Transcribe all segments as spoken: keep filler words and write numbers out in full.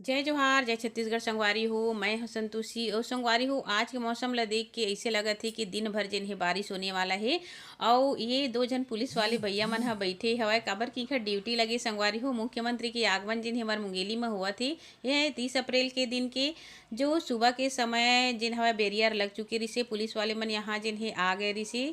जय जोहार, जय छत्तीसगढ़ संगवारी हो। मैं हूं संतोषी। और संगवारी हो, आज के मौसम ला देख के ऐसे लगत हे कि दिन भर जेन हे बारिश होने वाला हे। और ये दो झन पुलिस वाले भैया मन ह बैठे हवय, काबर कि इखर ड्यूटी लगे संगवारी हो। मुख्यमंत्री के आगमन जेन हे हमर मुंगेली में हुआ थे, ये है तीस अप्रैल के दिन के, जो सुबह के समय जेन हवय बैरियर लग चुके रिसे, पुलिस वाले मन यहाँ जेन हे आ गए रिसे,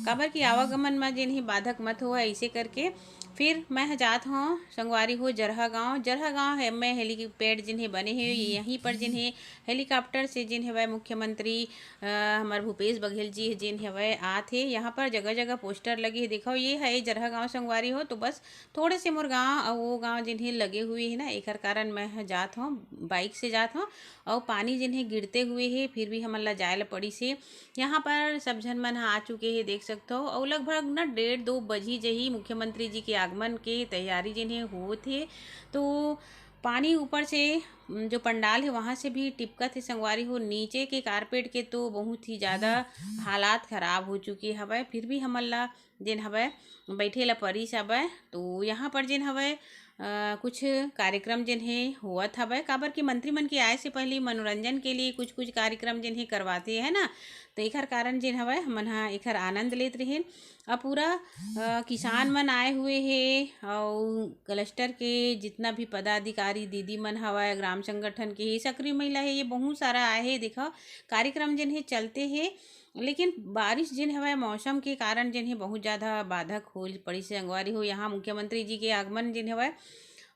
काबर कि आवागमन में जेन हे बाधक मत हो ऐसे करके। फिर मैं ह जात हौं संगवारी हो जरहा गांव। जरहा गांव है, मैं हेलीपैड जिन हे बने हे, यहीं पर जिन हे हेलीकॉप्टर से जिन हवय मुख्यमंत्री अ, हमर भूपेश बघेल जी जिन हवय आत हे। यहाँ पर जगह जगह पोस्टर लगे हे। देखो, ये है जरहा गांव संगवारी हो, तो बस थोड़े से मोर गांव अउ वो गांव जिन हे लगे हुए हे ना, एकर कारण मैं ह जात हौं, बाइक से जात हौं। अउ पानी जिन हे गिरते हुए हे, फिर भी हमन ला जाए ला पड़ी से। यहाँ पर सब झन मन ह आ चुके हे, देख सकथो। अउ लगभग न डेढ़ दो बजी जही मुख्यमंत्री जी के आगमन के तैयारी जेन हे होत हे। तो पानी ऊपर से, उम, जो पंडाल हे वहाँ से भी टिपकत हे संगवारी हो। नीचे के कारपेट के तो बहुत ही ज़्यादा हालात खराब हो चुके हवय, फिर भी हमन ला जेन हवय बैठे ला परिस हवय। तो यहाँ पर जेन हवय अ, कुछ कार्यक्रम जेन हे होवत हवय, काबर कि मंत्री मन के आए से पहले मनोरंजन के लिए कुछ-कुछ कार्यक्रम जेन हे करवाथे, है ना? तो एखर कारण जेन हवय, हमन ह एखर आनंद लेत रहेन। अउ पूरा, अ, किसान मन आए हुए हे, अउ क्लस्टर के जितना भी पदाधिकारी दीदी मन हवय, ग्राम संगठन के हे, सक्रिय महिला हे, ये बहुत सारा आए हे। देखा, कार्यक्रम जेन हे चलते हे, लेकिन बारिश जेन हवय, मौसम के कारण जेन हे बहुत ज़्यादा बाधक हो पड़िस हे संगवारी हो। यहाँ मुख्यमंत्री जी के आगमन जेन हवय,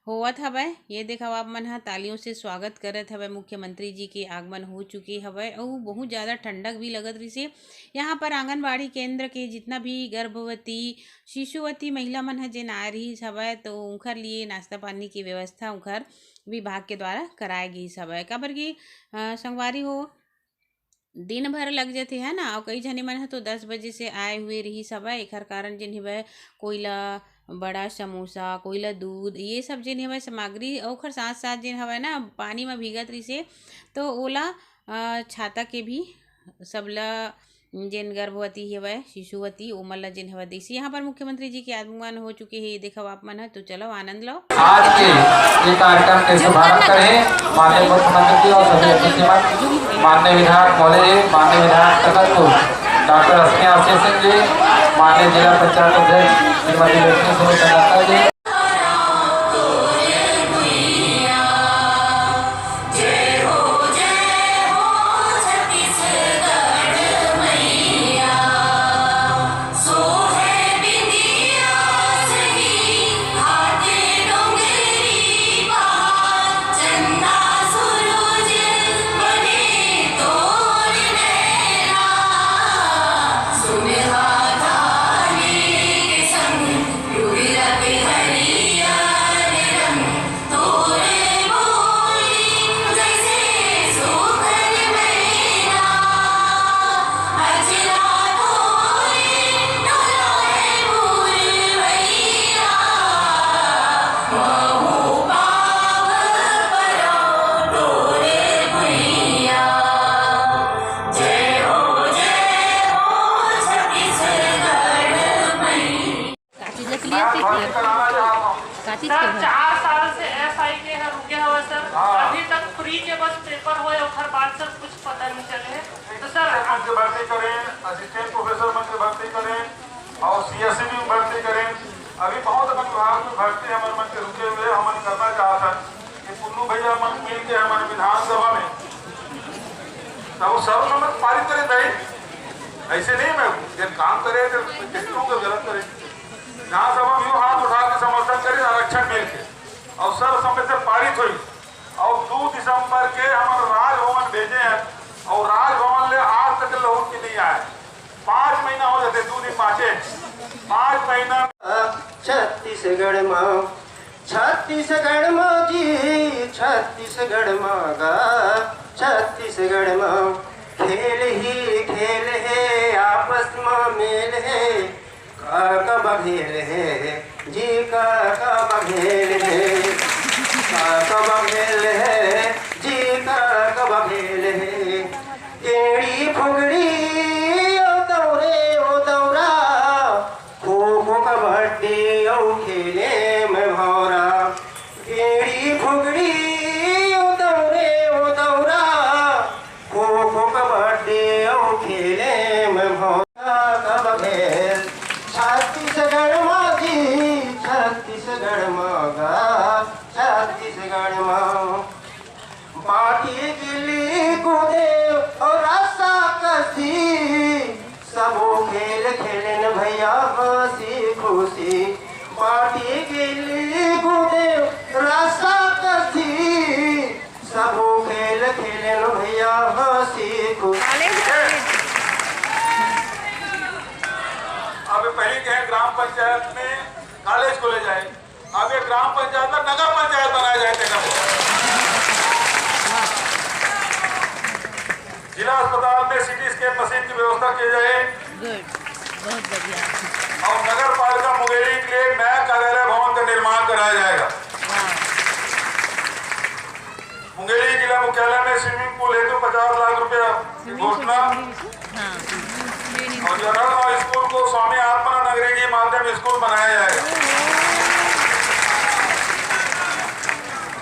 होवत हवय। ये देखव, आप मन ह तालियों से स्वागत करत हवय, मुख्यमंत्री जी के आगमन हो चुके हवय। अउ बहुत ज़्यादा ठंडक भी लगत रहिसे। यहाँ पर आंगनबाड़ी केंद्र के जितना भी गर्भवती, शिशुवती महिला मन ह जेन आए रहिस हवय, तो उंखर लिए नाश्ता पानी की व्यवस्था उंखर विभाग के द्वारा कराए गिस हवय। काबर कि, अ, संगवारी हो, दिन भर लग जथे, है ना? अउ कई झने मन ह तो दस बजे से आए हुए रिहिस हवय, एखर कारण जेन हवय, कोई ला बड़ा समोसा, कोई ला दूध, ये सब जेन हवय सामग्री, अउ ओखर साथ-साथ जेन हवय ना, पानी म भीगत रिहिसे, तो ओला, अ, छाता के भी सबला जेन गर्भवती हवय, शिशुवती, ओमन ला जेन हवय दिस। यहाँ पर मुख्यमंत्री जी के आगमन हो चुके हे, देखव आप मन ह, तो चलो आनंद लो। आज के ये कार्यक्रम के शुभारंभ करे हे माननीय मुख्यमंत्री जी और सभी अतिथिगण, माननीय विधायक महोदय, माननीय विधायक तखतपुर डॉक्टर हसनिया आशीष सिंह जी, माननीय जिला पंचायत अध्यक्ष श्रीमती लक्ष्मी सुमित नंदा जी। का चीज लकड़ी आती है? का चीज सर, के है? चार साल से एसआई के यहाँ रुके हवे सर। हाँ। अभी तक फ्री के बस पेपर होए, ओकर बाद सर कुछ पता नहीं चले। तो सर, प्रोफेसर मन के भर्ती करें, असिस्टेंट प्रोफेसर मन के भर्ती करें और सीएससी भी भर्ती करें। अभी बहुत अकन विभाग में भर्ती हमर मन के रुके हुए, हमन करना चाहत हन कि पुन्नू भैया मन मिल के हमन विधानसभा में तब वो सर्वसम्मत पारित करे भाई। ऐसे नहीं मैं जब काम करे तो कितनों को गलत करे। विधानसभा में यो हाथ उठा के समर्थन करे आरक्षण मिल के और सर्वसम्मत से पारित हुई और दो दिसंबर के हमन राजभवन भेजे हैं और राजभवन ले आज तक लौट के नहीं आए। पाँच महीना हो जाते, दो दिन बाँचे, पाँच महीना। छत्तीसगढ़ मा, छत्तीसगढ़ मा जी, छत्तीसगढ़ मा गा, छत्तीसगढ़ मा खेल ही खेल हे, आपस मा मेल हे, का का बघेल हे जी, का का बघेल हे, का का बघेल हे जी, का का बघेल हे। केड़ी फुगड़ी ओ तौरे ओ तौरा, खो खो कबड्डी अउ खेले में भौरा। केड़ी फुगड़ी ओ गढ़ मा बाटी गिली गुदे और रस्सा कसी, सबो खेल खेलेन भैया हंसी खुशी। बाटी गिली गुदे रस्सा कसी, सबो खेल खेलेन भैया हंसी खुशी। College, college. अब पहले क्या है, ग्राम पंचायत में कॉलेज खोले जाए, अब ये ग्राम पंचायत का नगर पंचायत बनाया जाए, देखा। जिला अस्पताल में सीटी स्कैन मशीन की व्यवस्था की जाए। गुड, बहुत बढ़िया। और नगर पालिका मुंगेली के लिए नया कार्यालय भवन का निर्माण कराया जाएगा। वाह। मुंगेली जिला मुख्यालय में स्विमिंग पूल हेतु पचास लाख रुपया की घोषणा। हाँ। और जनरल स्कूल को स्वामी आत्मानंद अंग्रेजी माध्यम स्कूल बनाया जाएगा।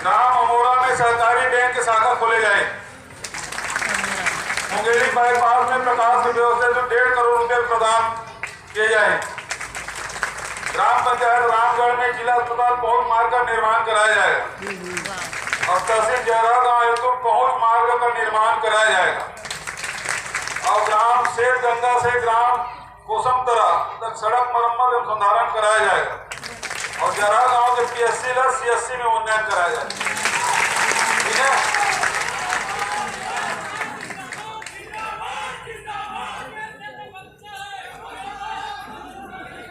ग्राम अमोरा में सहकारी बैंक की शाखा खोले जाए। मुंगेली बाईपास में प्रकाश की व्यवस्था हेतु डेढ़ करोड़ रुपए प्रदान किए जाए। ग्राम पंचायत रामगढ़ में जिला अस्पताल पहुंच मार्ग का निर्माण कराया जाएगा। और तहसील जयराम गांव हेतु पहुंच मार्ग का निर्माण कराया जाएगा। और ग्राम शेर गंगा से ग्राम कोसमतरा तक सड़क मरम्मत एवं संधारण कराया जाएगा। और जयराम गांव के पीएससी ला सीएससी में उन्नयन कराया जाएगा। ठीक है।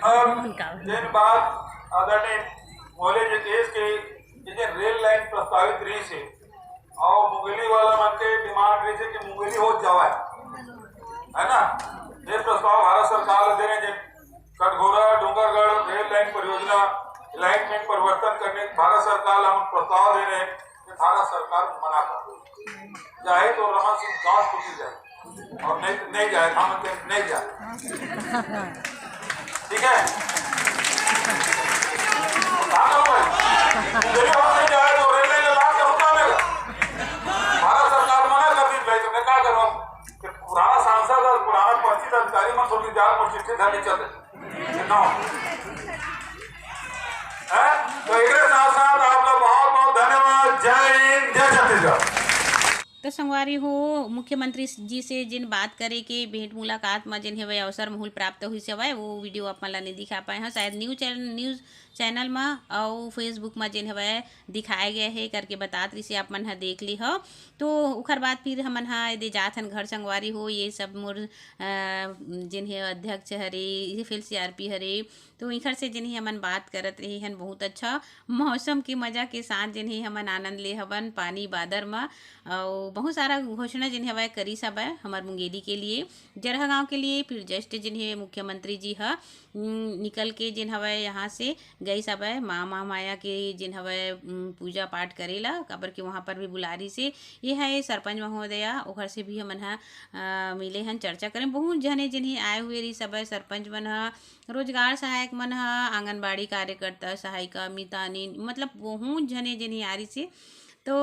अब जिन बात आदरणीय मोहले जी देश के, ये जे रेल लाइन प्रस्तावित रही से, और मुंगेली वाला मन के डिमांड रही से कि मुंगेली हो जावे, है ना? ये प्रस्ताव भारत सरकार दे रहे, जे कटघोरा डोंगरगढ़ रेल लाइन परियोजना लाइन में परिवर्तन करने भारत सरकार हम प्रस्ताव दे रहे हैं कि भारत सरकार मना कर दे, चाहे तो रमन सिंह गांव छूटी जाए। और नहीं, नहीं जाए, हम कहते नहीं जाए। ठीक है? कहा था भाई? मुंगेली हो नहीं जाए तो रेल लाइन लाल का रुका देगा। भारत सरकार मना कर दी भाई, तो मैं क्या करूँ? कि पुराना सांसद और पुराना परिचित अधिकारी मन थोड़ी जान और चिट्ठी धरनी चल रही। ना। हैं? तो एकरे साथ साथ आप लोग बहुत बहुत धन्यवाद। जय हिंद, जय छत्तीसगढ़। तो संगवारी हो, मुख्यमंत्री जी से जिन बात करे के भेंट मुलाकात म जिन हेवय अवसर महूल प्राप्त होइस हवय, वो वीडियो आप मन ला नइ दिखा पाए हन, शायद न्यूज चैनल, न्यूज चैनल म अउ Facebook म जिन हेवय दिखाए गए हे करके बतात रहिसे, आप मन ह देख ली हो। तो ओखर बाद फिर हमन ह एदे जात हन घर संगवारी हो, ये सब मोर, अ, जिन हे अध्यक्ष हरे, ये फिर सीआरपी हरे, तो इखर से जिन हे हमन बात करत रहे हन, बहुत अच्छा मौसम के मजा के साथ जिन हे हमन आनंद ले हवन पानी बादर म। अउ बहुत सारा घोषणा जिन हवय करिस हवय हमर मुंगेली के लिए, जरहा गांव के लिए। फिर just जिन हे मुख्यमंत्री जी ह, उम, निकल के जिन हवय यहाँ से गइस हवय माँ महामाया के जिन हवय, उम, पूजा पाठ करे ला, काबर के वहाँ पर भी बुला रहिसे। ये है सरपंच महोदया, ओखर से भी हमन ह, अ, मिले हन, चर्चा करें। बहुत झने जिन हे आए हुए रहिस हवय, सरपंच मन ह, रोजगार सहायक मन ह, आंगनबाड़ी कार्यकर्ता, सहायिका, मितानिन, मतलब बहुत झने जिन हे आ रहिसे। तो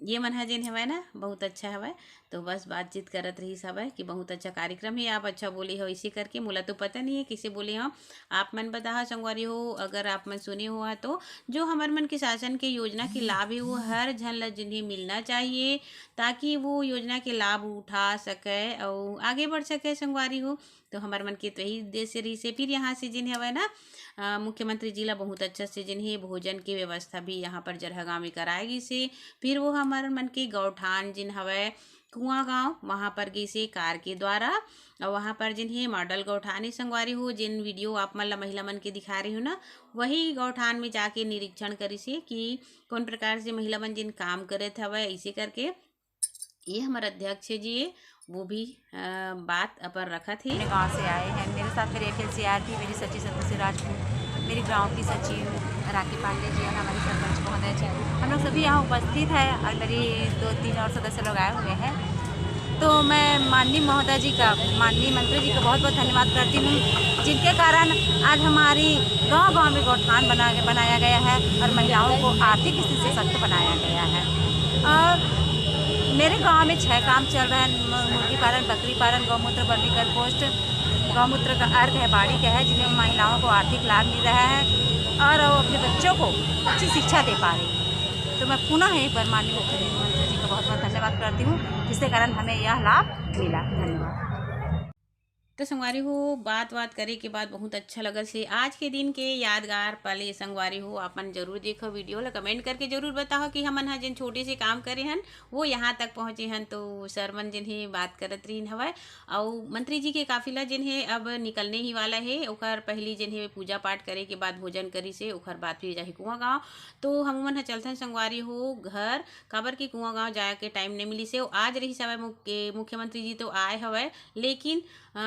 ये मन ह जेन हवय ना, बहुत अच्छा हवय। तो बस बातचीत करत रहिस हवय कि बहुत अच्छा कार्यक्रम हे, आप अच्छा बोले हो, इसे करके। मोला तो पता नहीं है किसे बोले हो, आप मन बताहा संगवारी हो, अगर आप मन सुने हो तो। जो हमर मन के शासन के योजना के लाभ हे, वो हर झन ला जिन हे मिलना चाहिए, ताकि वो योजना के लाभ उठा सके अउ आगे बढ़ सके संगवारी हो। तो हमर मन के तो यही उद्देश्य रहिस हे। फिर यहाँ से जिन हवय ना, अ, मुख्यमंत्री जी ला बहुत अच्छा से जिन हे भोजन के व्यवस्था भी यहाँ पर जरहा गांव में कराए गिस हे। फिर वो हमर मन के गौठान जिन हवय कुआं गांव, वहाँ पर गिस हे कार के द्वारा। और वहाँ पर जिन हे मॉडल गौठान हे संगवारी हो, जिन वीडियो आप मन ला महिला मन के दिखा रही हूँ ना, वही गौठान में जाके निरीक्षण करिस हे कि कौन प्रकार से महिला मन जिन काम करत हवय, ऐसे करके। ये हमर अध्यक्ष जी हे, वो भी, अ, बात अपन रखत हे। अपने गांव से आए हैं, मेरे साथ मेरे एफएलसीआर थी, मेरी सचिव संतोषी राजपूत, मेरे गांव की सचिव राखी पांडे जी और हमारे सरपंच महोदय जी, हम लोग सभी यहाँ उपस्थित हैं और मेरी दो तीन और सदस्य लोग आए हुए हैं। तो मैं माननीय महोदय जी का, माननीय मंत्री जी का बहुत बहुत धन्यवाद करती हूँ, जिनके कारण आज हमारी गांव-गांव में गौठान बना, बनाया गया है और महिलाओं को आर्थिक स्थिति से सशक्त बनाया गया है। और मेरे गांव में छह काम चल रहे हैं, म-, मुर्गी पालन, बकरी पालन, गौमूत्र, वर्मी कंपोस्ट, गौमूत्र का अर्घ है, बाड़ी का है, जिसमें महिलाओं को आर्थिक लाभ मिल रहा है और वो अपने बच्चों को अच्छी शिक्षा दे पा रही हैं। तो मैं पुनः एक बार माननीय मुख्यमंत्री जी का बहुत बहुत धन्यवाद करती हूँ, जिसके कारण हमें यह लाभ मिला। धन्यवाद। तो संगवारी हो, बात बात करे के बाद बहुत अच्छा लगल से आज के दिन के यादगार पल। ये संगवारी हो, अपन जरूर देखो वीडियो ला, कमेंट करके जरूर बताओ कि हमन ह जेन छोटे से काम करे हन, वो यहाँ तक पहुँचे हन। तो सर मन जिन हे बात करत रहिन हवय, अउ मंत्री जी के काफिला जिन हे अब निकलने ही वाला हे। ओकर पहली जिन हे पूजा पाठ करे के बाद भोजन करी से ओकर बाद फिर जाही कुआं गाँव। तो हम मन ह चलथन संगवारी हो घर, काबर कि कुआं गाँव जाए के टाइम नहीं मिली से। आज रही हवय मुख्य-, मुख्यमंत्री जी तो आए हवय, लेकिन अ,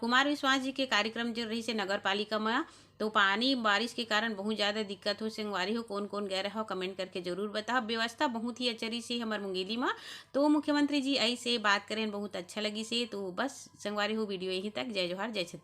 कुमार विश्वास जी के कार्यक्रम जो रही से नगर पालिका में, तो पानी बारिश के कारण बहुत ज़्यादा दिक्कत हो। संगवारी हो, कौन कौन गए रहो, कमेंट करके जरूर बताओ। व्यवस्था बहुत ही अच्छा रही से हमर मुंगेली में। तो मुख्यमंत्री जी ऐसे बात करें, बहुत अच्छा लगी से। तो बस संगवारी हो, वीडियो यहीं तक। जय जोहार, जय छत्तीसगढ़।